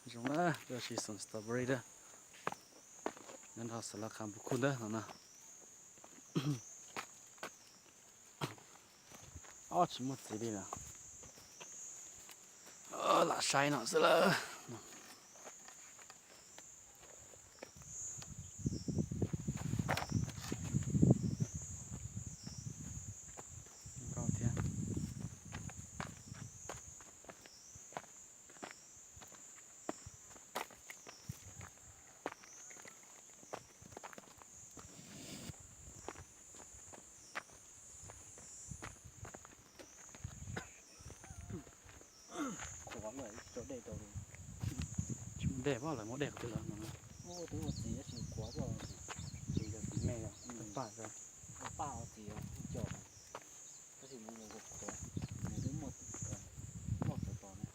Zoo na, koj sim xeem strawberry na. Nyob nrog Xav Las Khas Npus Khuj ntawd no na. Ob, tsis muaj txiv li lawm. Lam saib no xwb lawm. Nkauj thiab. Qhuav lawm, tso dej rau. Tsis muaj dej, lawv muab dej qhov twg lawm no. Twb ua txiv tab sis qhuav, txiv me, paj, paj ua txiv coj, tab sis nws qhuav, nws twb muaj, muaj txawv tos na.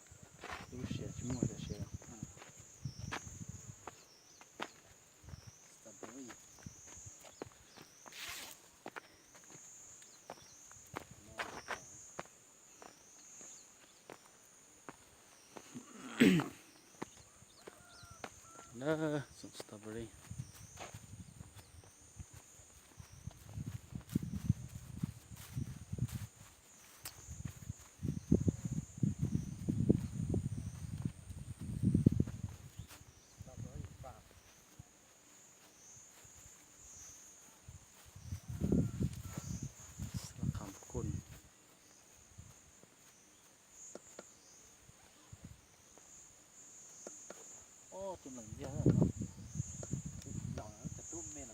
Lub siav tsis muaj siav lawm. Na, xeem strawberry. Xav Las Khas Npus Khuj. Ob, tus leem ntxiag no, tus me no.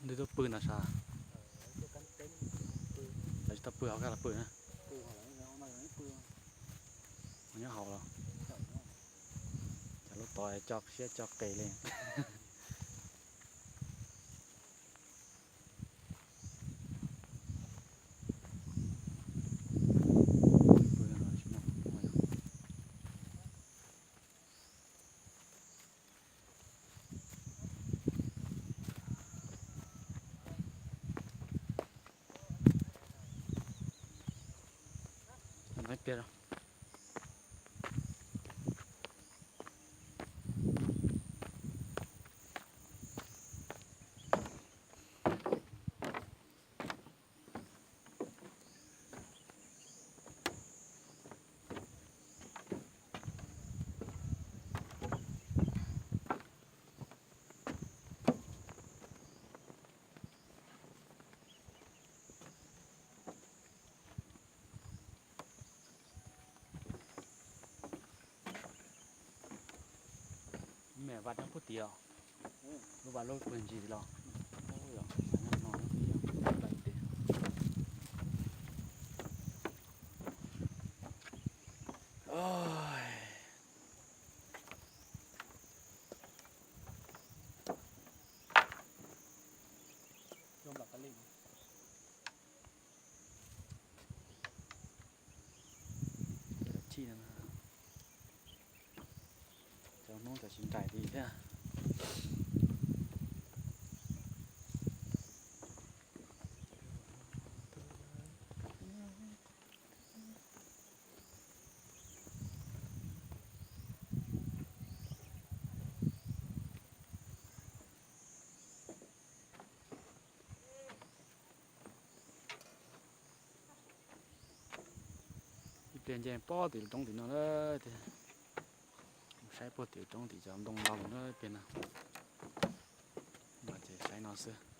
Nws tuaj pw ntawm sav. Lawv tsis tau pw hauv, koj los pw na. Nyob hauv los. Cov lub tod co siab co qes li. Me vas nyob puag tim os. Lub vas lub pawg ntsis los. Cov Hmoob cov tsis nraim li thiab. Ib pliag nce pob tim roob tim no lawm tiag. Mus saib puag tim roob tim cov ntoo ntau na ib pliag no. Mas ces saib no xwb.